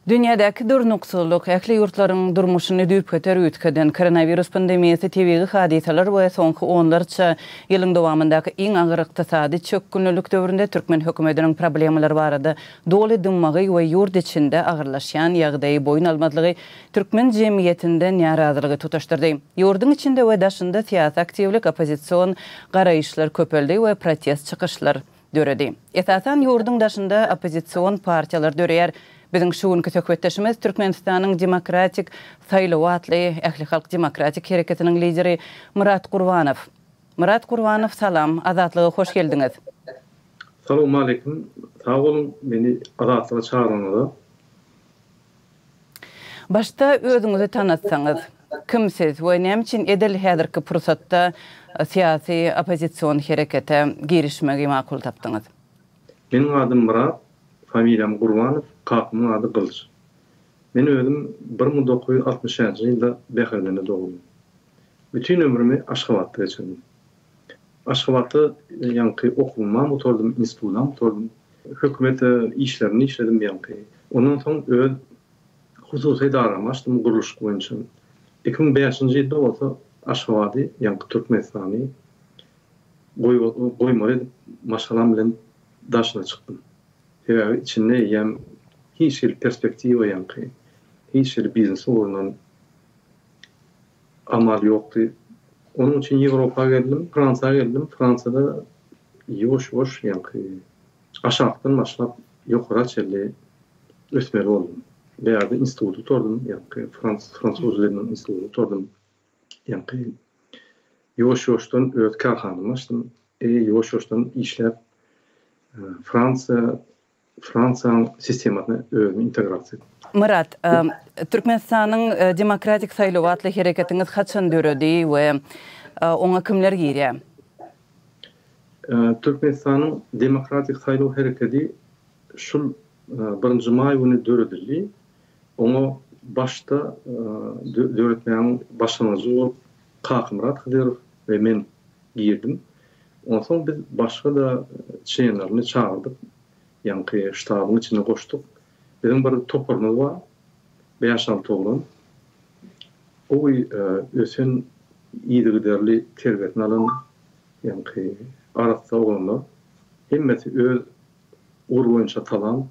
Dünýädäki durnuksyzlyk, ähli ýurtlaryň durmuşyny düýpgöter üýtgeden koronawirus pandemiýasy, tebigy hadysalar we soňky onlarça ýylyň dowamyndaky iň agyr ykdysady çökgünlilik döwründe türkmen hökümetiniň problemalar barada doly dymmagy we ýurt içinde agyrlaşýan ýagdaýy boýun almazlygy türkmen jemgyýetinde närazylygy tutaşdyrdy. Ýurduň içinde we daşynda syýasy aktiwlik, oppozision garaýyşlar köpeldi we protest çykyşlar döredi. Esasan ýurduň daşynda oppozision partiýalar döreýär. Biziň şu günki söhbetdeşimiz Türkmenistanyň Demokratik saýlawy atly ählihalk demokratik hereketiniň lideri Myrat Gurbanow. Myrat Gurbanow salam, Azatlyga hoş geldiňiz. Salowmaleýkim, sag boluň meni Azatlyga çagyranyňyza. Başda özüňizi tanatsaňyz. Kim siz we näme üçin edil häzirki pursatda syýasy oppozision herekete girişmegi makul tapdyňyz? Meniň adym Myrat, familiýam Gurbanow, kakamyň ady Gylyç. Men özüm 1960-njy ýylda Bäherdende doguldym. Bütin ömrümi Aşgabatda geçirdim. Aşgabatda ýaňky okuwymam gutardym, institudam gutardym. Hökümet işlerinde işledim ýaňky. Ondan soň öz hususy edaramy açdym gurluşyk boýunça. 2005-nji ýylda bolsa Aşgabady, ýaňky Türkmenistany goýmaly edip maşgalam bilen daşyna çykdym. Sebäbi içinde eýýäm hiç hili perspektiwa ýaňky, hiç hili biznes ugrundan amal ýokdy. Onuň üçin Ýewropa geldim, Fransiýa geldim. Fransiýada ýuwaş-ýuwaş ýaňky aşakdan başlap ýokara çenli ösmeli boldum. Bärde instituty gutardym, ýaňky fransuz diliniň institutyny gutardym. Ýaňky ýuwaş-ýuwaşdan öz kärhanamy açdym. E, ýuwaş-ýuwaşdan işläp Fransiýa Fransiýanyň sistemasyna özümi integrasiýa etdim. Myrat, Türkmenistanyň Demokratik saýlawy atly hereketiňiz haçan döredi we oňa kimler girýär? Türkmenistanyň Demokratik saýlaw herekedi şul birinji maý güni döredildi. Oňa başda döretmäniň başlangyjy bolup Kakamyrat Hydyrow we men girdim. Onsoň biz başga-da çlenlerini çagyrdyk, ýaňky ştabyň içine goşduk. Biziň bir toparymyz bar, bäş-alty oglan. Gowy ösen, yzygiderli terbiýesini alan, ýaňky arassa oglanlar. Hemmesi öz ugry boýunça talant.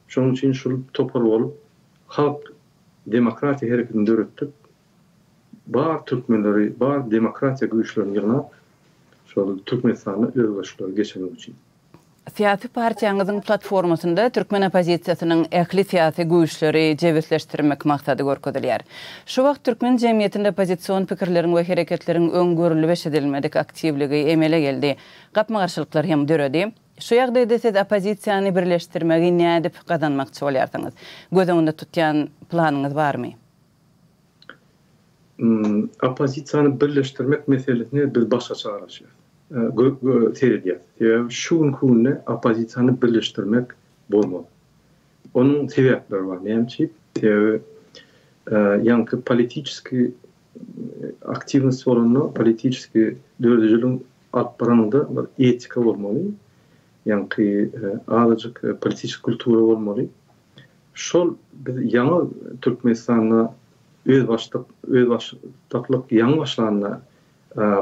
Şonuň üçin şul topar bolup, halk demokratiýa hereketini döretdik. Bar türkmenleri, bar demokratiýa güýçlerini ýygnap, şol Türkmenistanda özgerişleri geçirmek üçin. Syýasy partiýaňyzyň platformasynda türkmen oppozisiýasynyň ähli syýasy güýçleri jebisleşdirmek maksady görkezilýär. Şu wagt türkmen jemgyýetinde oppozision pikirleriň we hereketleriň öň görülip-eşidilmedik aktiwligi emele geldi. Gapma-garşylyklar hem döredi. Şu ýagdaýda siz oppozisiýany birleşdirmegi nädip gazanmakçy bolýarsyňyz? Göz öňünde tutýan planyňyz barmy? Oppozisiýany birleşdirmek meselesine biz başgaça garaşýarys, seredýäris. Sebäbi şu günki günde oppozisiýany birleşdirmek bolmaz. Onuň sebäpleri bar. Näme üçin? Sebäbi ýaňky politiçeskiý aktiwnost bolanda, politiçeskiý döredijilik alyp baranyňda bir etika bolmaly, ýaňky azajyk politiçeskiý kultura bolmaly. Şol biz ýaňy Türkmenistanda özbaşdak özbaşdaklyk ýaňy başlanda,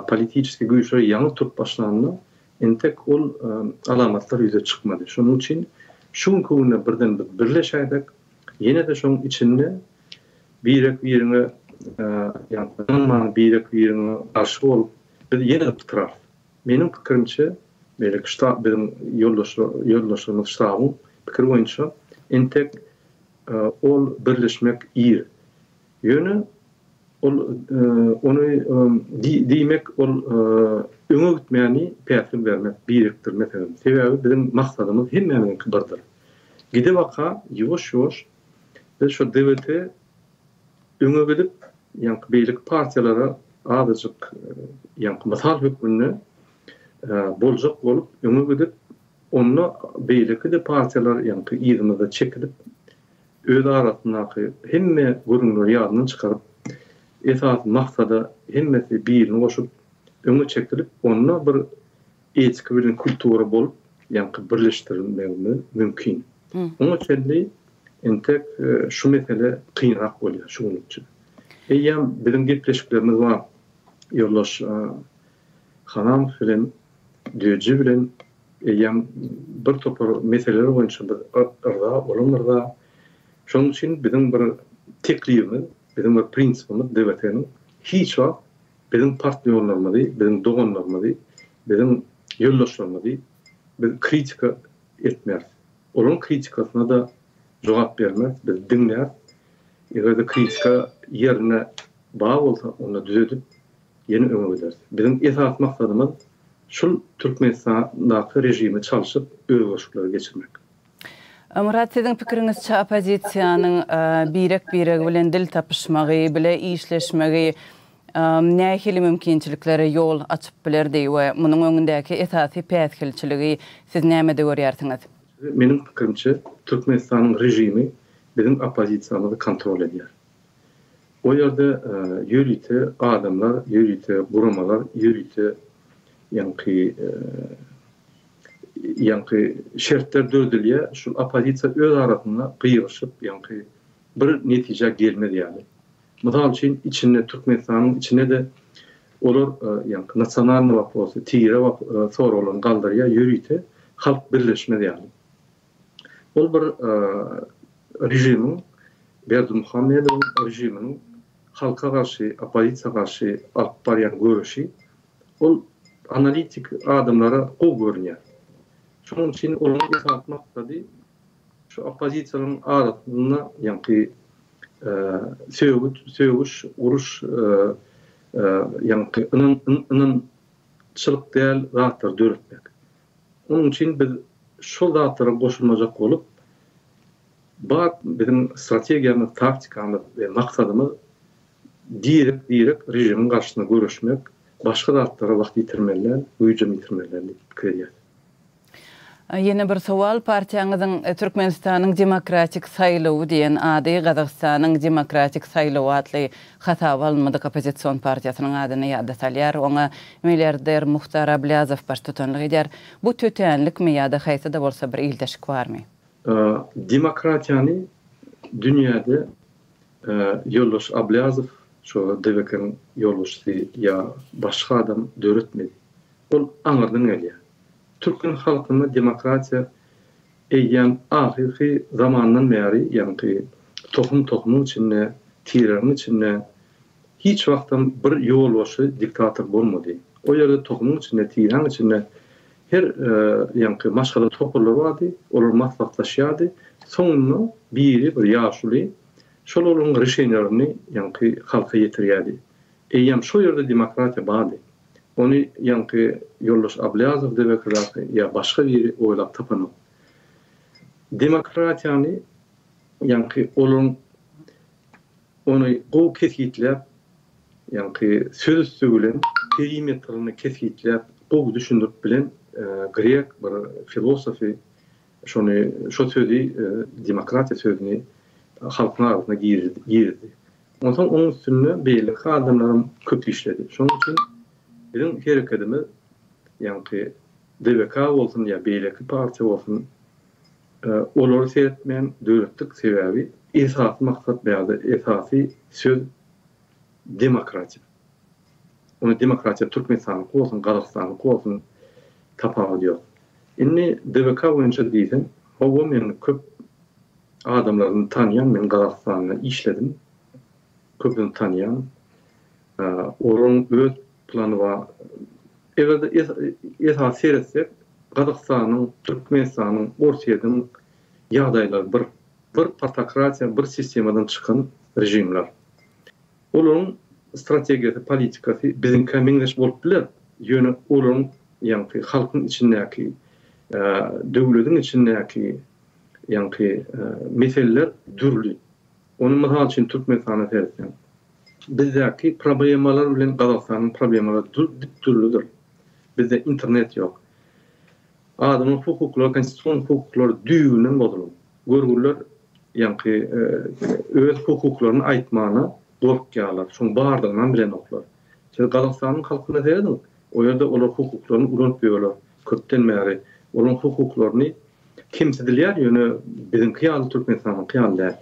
politiçeskiý güýçler ýaňy turup başlanda entek ol alamatlar ýüze çykmady. Şonuň üçin şu günki günde birden biz birleşäýsek, ýene-de şoň içinde birek-biriňe ynanman, birek-biriňe garşy bolup biz ýene-de pytrarys. Meniň pikirimçe, beýleki ştab biziň ýoldaşlar ýoldaşlarymyz ştabyň pikiri boýunça entek ol birleşmek ir. Ýöne ol ony diýmek ol öňe gitmäni päsgel bermek, birikdirmek hem. Sebäbi biziň maksadymyz hemmämiziňki birdir. Gide-baka ýuwaş-ýuwaş biz şo DWT öňe gidip, ýaňky beýleki partiýalara azajyk ýaňky mysal hökmünde boljak bolup öňe gidip, onda beýleki-de partiýalar ýaňky yzymyzda çekilip, öz arasyndaky hemme gürrüňleri ýadyndan çykaryp, esasy maksada hemmesi birini goşup öňe çekilip, onda bir etika bilen kultura bolup ýaňky birleşdirilmegimiz mümkin. Oňa çenli. Entek şu mesele kynrak bolýar şu günlükçe. Eýýäm biziň gepleşiklerimiz bar. Ýoldaş Hanamow bilen, Döji bilen eýýäm bir topar meseleler boýunça biz yrza, olam yrza. Şonuň üçin biziň bir teklibimiz, biziň bir prinsipimiz DWT-niň hiç wagt biziň partnýorlarymyzy, biziň doganlarymyzy, biziň ýoldaşlarymyzy biz kritika etmeris. Olaryň kritikasyna-da jogap bermeris, biz diňläris. Eger-de kritika ýerinde bar bolsa, onda düzedip, ýene öňe gideris. Biziň esasy maksadymyz şul Türkmenistandaky režimi çalşyp, özgerişikleri geçirmek. Myrat, siziň pikiriňizçe oppozisiýanyň birek-biregi bilen dil tapyşmagy, bile işleşmegi nähili mümkinçiliklere ýol açyp bilerdi we munuň öňündäki esasy päsgelçiligi siz nämede görýärsiňiz? Meniň pikirimçe, Türkmenistanyň režimi biziň oppozisiýamyzy kontrol edýär. O ýerde ýörite adamlar, ýörite guramalar, ýörite ýaňky ýaňky şertler döredilýär, şul oppozisiýa öz arasynda gygyryşyp, ýaňky bir netijä gelmez ýaly. Mysal üçin, içinde Türkmenistanyň içinde-de olar ýaňky nasionalnyý waprosy, tire soraglaryny galdyrýar, ýörite halk birleşmez ýaly. Ol bir režimiň, Berdimuhamedowyň režiminiň halka garşy, oppozisiýa garşy alyp barýan göreşi, ol analitik adamlara gowy görünýär. Şonuň üçin olaryň esasy maksady Şu oppozisiýalaryň arasynda ýaňky sögüş, uruş, ýaňky ynançlyk däl zatlary döretmek. Onuň üçin biz şol zatlara goşulmajak bolup, bar biziň strategiýamyz, taktikamyz we maksadymyz direk-direk režimiň garşysyna göreşmek, başga zatlara wagt ýitirmeli däl, güýjem ýitirmeli däl diýip pikir edýäris. Ýene bir sowal, partiýaňyzyň Türkmenistanyň demokratik saýlawy diýen ady Gazagystanyň demokratik saýlawy atly hasaba alynmadyk oppozision partiýasynyň adyny ýada salýar. Oňa milliarder Muhtar Ablýazow baştutanlyk edýär. Bu tötänlikmi ýa-da haýsy-da bolsa bir ildeşik barmy? Demokratiýany dünýäde ýoldaş Ablýazow, şo DWK-niň ýolbaşçysy ýa başga adam döretmedi. Ol aňyrdan gelýär. Türkmen halkynda demokratiýa eýýäm ahyrky zamandan bäri, ýaňky tohum-tohumyň içinde, tireriň içinde hiç wagtam bir ýolbaşçy diktator bolmady. O ýerde tohumyň içinde, tiräň içinde her ýaňky maşgala toparlary bardy, olar maslahatlaşýardy. Soňunda biri, bir ýaşuly şol olaryň rişeniýalaryny ýaňky halka ýetirýärdi. Eýýäm şo ýerde demokratiýa bardy. Ony ýaňky ýoldaş Ablýazow DBK-daky ýa başga biri oýlap tapanok. Demokratiýany ýaňky olaryň ony gowy kesgitläp, ýaňky söz üsti bilen perimetrini kesgitläp gowy düşündirip bilen grek bir filosofy şony şo sözi demokratiýa sözüni halkyň arasyna girizdi. Onsoň onuň üstünde beýleki adamlaram köp işledi. Şonuň üçin biziň herekedimiz, ýaňky DBK bolsun ýa beýleki partiýa bolsun, olary seretmän döretdik, sebäbi esasy maksat bärde esasy söz demokratiýa. Ony demokratiýa Türkmenistanyňky bolsun, Gazagystanyňky bolsun tapawudy ýok. Indi DBK boýunça diýseň, hawa men köp Adamlaryny tanýan men Gazagystanda işledim köpüsini tanýan olaryň öz plany bar egerde esasy seretsek Gazagystanyň Türkmenistanyň Orsýediň ýagdaýlary bir bir partokratiýa bir sistemadan çykan režimler olaryň strategiýasy politikasy biziňkä meňzeş bolup biler ýöne olaryň ýaňky halkyň içindäki döwlediň içindäki Ýaňky meseleler dürli. Ony mysal üçin Türkmenistana seretseň, bizdäki problemalar bilen Gazagystanyň problemalary dip dürlüdir. Bizde internet ýok. Adamyň hukuklary, konstitusion hukuklary düýbünden bozulan. Görgüliler ýaňky öz hukuklaryny aýtmana gorkýarlar. Şoň bardygynam bilenoklar. Siz Gazagystanyň halkyna serediň, o ýerde olar hukuklaryny ulanyp ýörler köpden bäri. Olaryň hukuklaryny. Kemsidilýär, ýöne biziňki ýaly, Türkmenistanyňky ýaly däl.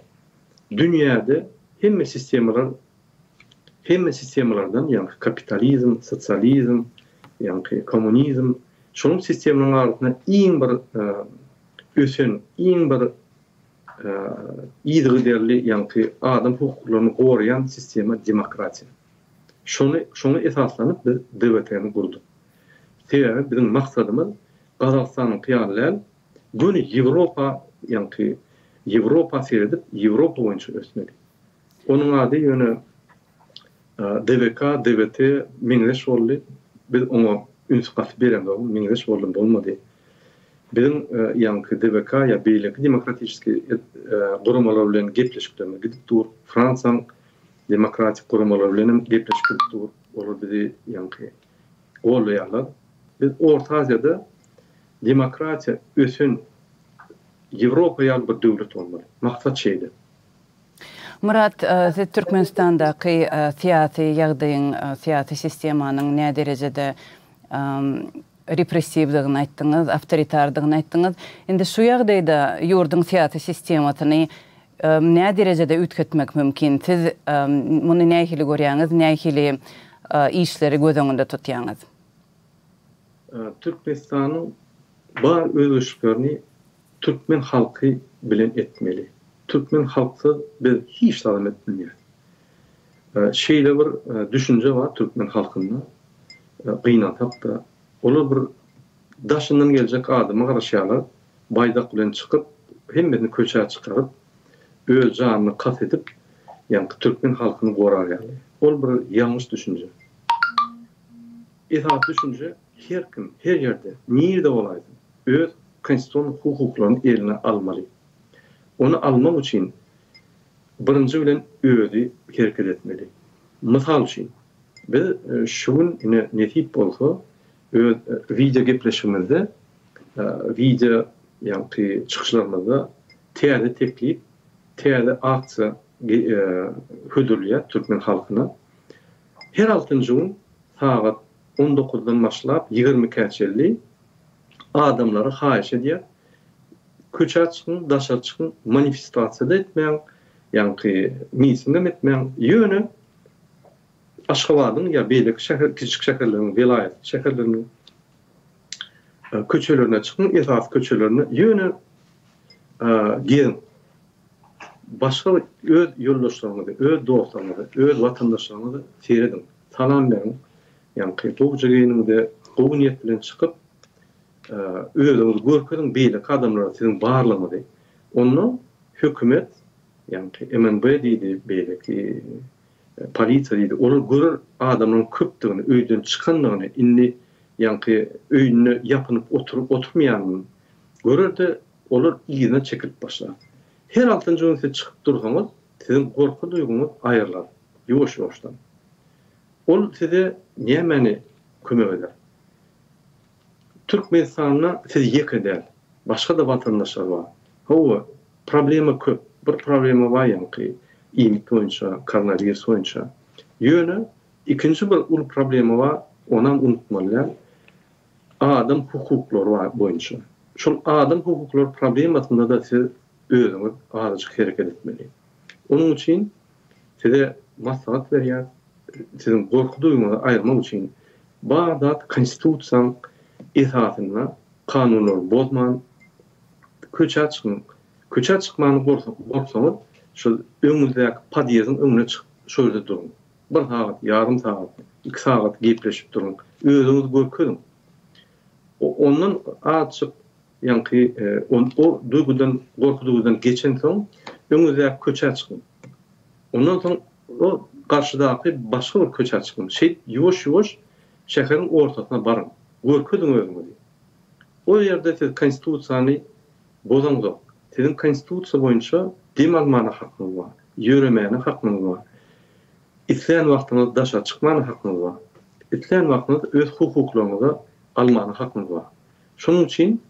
Dünýäde hemme sistemalar hemme sistemalardan, ýagny kapitalizm, sosializm, ýagny kommunizm, şonuň sistemalaryň arasynda iň bir ösen, iň bir yzygiderli, ýagny adam hukuklaryny goraýan sistema demokratiýa. Şony şoňa esaslanyp biz DWT-ni gurduk. Sebäbi biziň maksadymyz Gazagystanyňky ýaly däl, göni Ýewropa, ýaňky Ýewropa seredip, Ýewropa boýunça ösmeli. Onuň ady ýöne DWK, DWT meňzeş boldy. Biz oňa üns gaty beremzok, meňzeş boldy, bolmady. Biziň ýaňky DWK ýa beýleki demokratiçeskiý guramalar bilen gepleşiklerimiz gidip dur. Fransiýaň demokratik guramalary bilen hem gepleşik gidip dur. Olar bizi ýaňky goldaýarlar. Biz Orta Aziýada demokratiýa ösen Ýewropa ýaly bir döwlet bolmaly. Maksat şeýle. Myrat, siz Türkmenistandaky syýasy ýagdaýyň, syýasy sistemanyň näderejede repressiwdigini aýtdyňyz, awtoritardygyny aýtdyňyz. Indi şu ýagdaýda ýurduň syýasy sistemasyny näderejede üýtgetmek mümkin? Siz muny nähili görýäňiz, nähili işleri göz öňünde tutýaňyz? Türkmenistanyň bar özgerişliklerini türkmen halky bilen etmeli. Türkmen halksyz biz hiç zadam edip bilmeýäris. Şeýle bir düşünje bar türkmen halkynda, gynansak-da, olar bir daşyndan geljek adama garaşýarlar, baýdak bilen çykyp, hemmesini köçä çykaryp, öz janyny kast edip, ýaňky türkmen halkyny gorar ýaly. Ol bir ýalňyş düşünje. Esasy düşünje her kim, her ýerde, nirde bolaýsyn, öz konstitusion hukuklaryny eline almaly. Ony almak üçin birinji bilen özi hereket etmeli. Mysal üçin, biz şu gün ine nesip bolsa öz wideo gepleşigimizde, wideo ýaňky çykyşlarymyzda täze teklip, täze aksiýa hödürleýäs türkmen halkyna. Her altynjy gün sagat on dokuzdan başlap ýigrimikä çenli adamlara haýyş edýär, köçä çykyň, daşary çykyň, manifestasiýa-da etmäň, ýaňky mitingem etmäň, ýöne Aşgabadyň ýa beýleki şäher, kiçijik şäherleriň, welaýat şäherleriniň köçelerine çykyň, esasy köçelerine, ýöne geziň. Başga öz ýoldaşlaryňyzy, öz dostlaryňyzy, öz watandaşlaryňyzy serediň, salam beriň, ýaňky gowuja geýniň-de, gowy niýet bilen çykyp, özüňizi görkeziň beýleki adamlara siziň barlygyňyzy. Onda hökümet, ýaňky MNB diýdi, beýleki polisiýa diýdi, olar görer adamlaryň köpdügini, öýden çykandygyny, indi ýaňky öýünde ýapynyp oturyp oturmaýanyny görer-de, Olar yzyna çekilip başlar. Her altynjy gün siz çykyp dursaňyz, siziň gorky duýgyňyz aýrylar, ýuwaş-ýuwaşdan. Ol size nämäni kömek eder? Türkmenistanda siz ýeke däl, başga-da watandaşlar bar. Hawa, problema köp. Bir problema bar ýaňky iýmit boýunça, koronawirus boýunça. Ýöne ikinji bir uly problema bar, onam unutmaly däl. Adam hukuklary bar boýunça. Şol adam hukuklary problemasynda-da siz özüňiz azajyk hereket etmeli. Onuň üçin size maslahat berýäs, siziň gorky duýgyňyzy aýyrmak üçin bar zat konstitusiýaň esasynda kanunlary bozman köçä çykyň. Köçä çykmany gorksaňyz şol öňüňizdäki podýezdiň öňüne çykyp şo ýerde duruň. Bir sagat, ýarym sagat, iki sagat gepleşip duruň. Özüňizi görkeziň. Ondan azjyk ýaňky o duýgudan, gorky duýgudan geçensoň, öňüňizdäki köçä çykyň. Ondan soň o garşydaky başga bir köçä çykyň. Şeýdip ýuwaş-ýuwaş şäheriň ortasyna baryň. Görkeziň özüňizi. O ýerde siz konstitusiýany bozaňzok. Siziň konstitusiýa boýunça dem almana hakyňyz bar, ýöremäne hakyňyz bar. Islän wagtyňyz daşary çykmana hakyňyz bar. Islän wagtyňyz öz hukuklaryňyzy almana hakyňyz bar. Şonuň üçin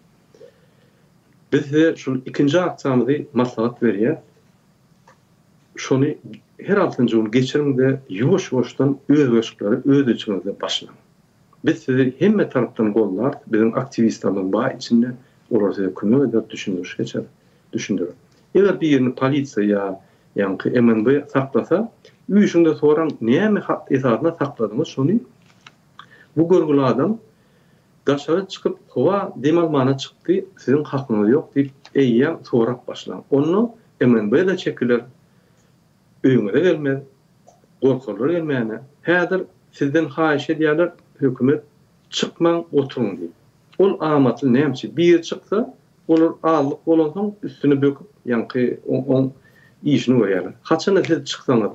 biz size şul ikinji aksiýamyzy maslahat berýäs. Şony her altynjy gün geçiriň-de ýuwaş-ýuwaşdan özgerişikleri öz içiňizde başlaň. Biz sizi hemme tarapdan goldarys, biziň aktiwistlerimiz bar içinde. Olar size kömek eder, düşündiriş geçer, düşündirer. Eger birini polisiýa ýa ýaňky MNB saklasa, üýşüň-de soraň, näme esasynda sakladyňyz şony? Bu görgüli adam daşary çykyp howa dem almana çykdy, siziň hakyňyz ýok diýip eýýäm sorap başlaň. Onda MNB-de çekiler, öýüňize gelmez, gorkarlar gelmäne. Häzir sizden haýyş edýärler, hökümet çykmaň oturyň diýip. Ol amatly nämçe biri çyksa, olar azlyk bolansoň üstüne böküp ýaňky oň işini görýärler. Haçanda siz çyksaňyz,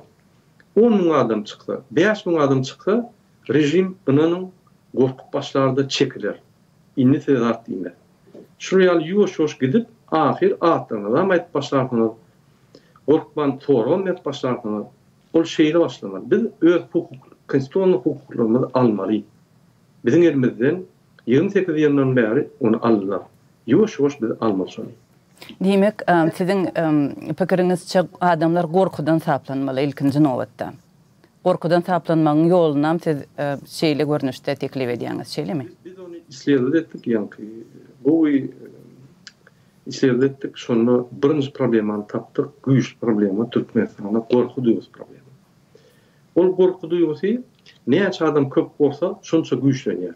10 müň adam çyksa, 5000 adam çyksa, režim ynanyň gorkup başlarda çekiler. Indi size zat diýmez. Şul ýaly ýuwaş-ýuwaş gidip, ahyr atlaryňyzam aýdyp başlarsyňyz, gorkman soragam berip başlarsyňyz. Ol şeýle başlamaly. Biz öz hukuk, konstitusion hukuklarymyzy almaly. Biziň elimizden 28 ýyldan bäri ony aldylar. Ýuwaş-ýuwaş biz almaly şony. Diýmek, siziň pikiriňizçe adamlar gorkudan saplanmaly ilkinji nobatda. Gorkudan saplanmagyň ýolunam siz şeýle görnüşde teklip edýäňiz, şeýlemi? Biz ony isledowat etdik, ýaňky gowy isledowat etdik, şonda birinji problemany tapdyk, güýçli problema Türkmenistanda gorky duýgusy problema. Ol gorky duýgusy näçe adam köp bolsa, şonça güýçlenýär.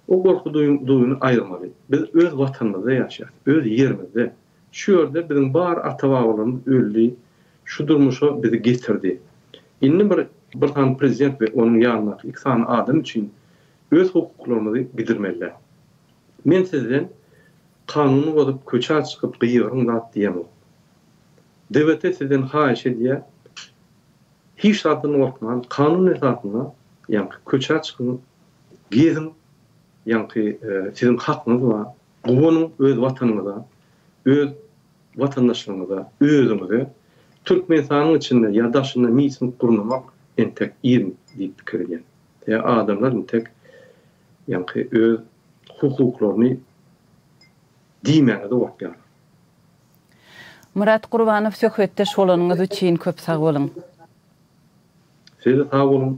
O gorky duýgyny aýyrmaly. Biz öz watanymyzda ýaşaýarys, öz ýerimizde. Şu ýerde biziň bar ata-babalarymyz öldi, şu durmuşa bizi getirdi. Indi bir bir sany prezident we onuň ýanyndaky iki sany adam üçin öz hukuklarymyzy gidirmeli däl. Men sizden kanuny bozup köçä çykyp gygyryň zat diýemok. DWT sizden haýyş edýär, hiç zatdan gorkman kanun esasynda ýaňky köçä çykyň, geziň, ýaňky siziň hakyňyz bar, guwanyň öz watanyňyza, öz watandaşlaryňyza, özüňize Türkmenistanyň içinde ýa daşynda miting gurnamak entek ir diýip pikir edýän. Sebäbi adamlar entek ýaňky öz hukuklaryny diýmäge-de gorkýarlar. Myrat Gurbanow söhbetdeş bolanyňyz üçin köp sag boluň. Siz-de sag boluň.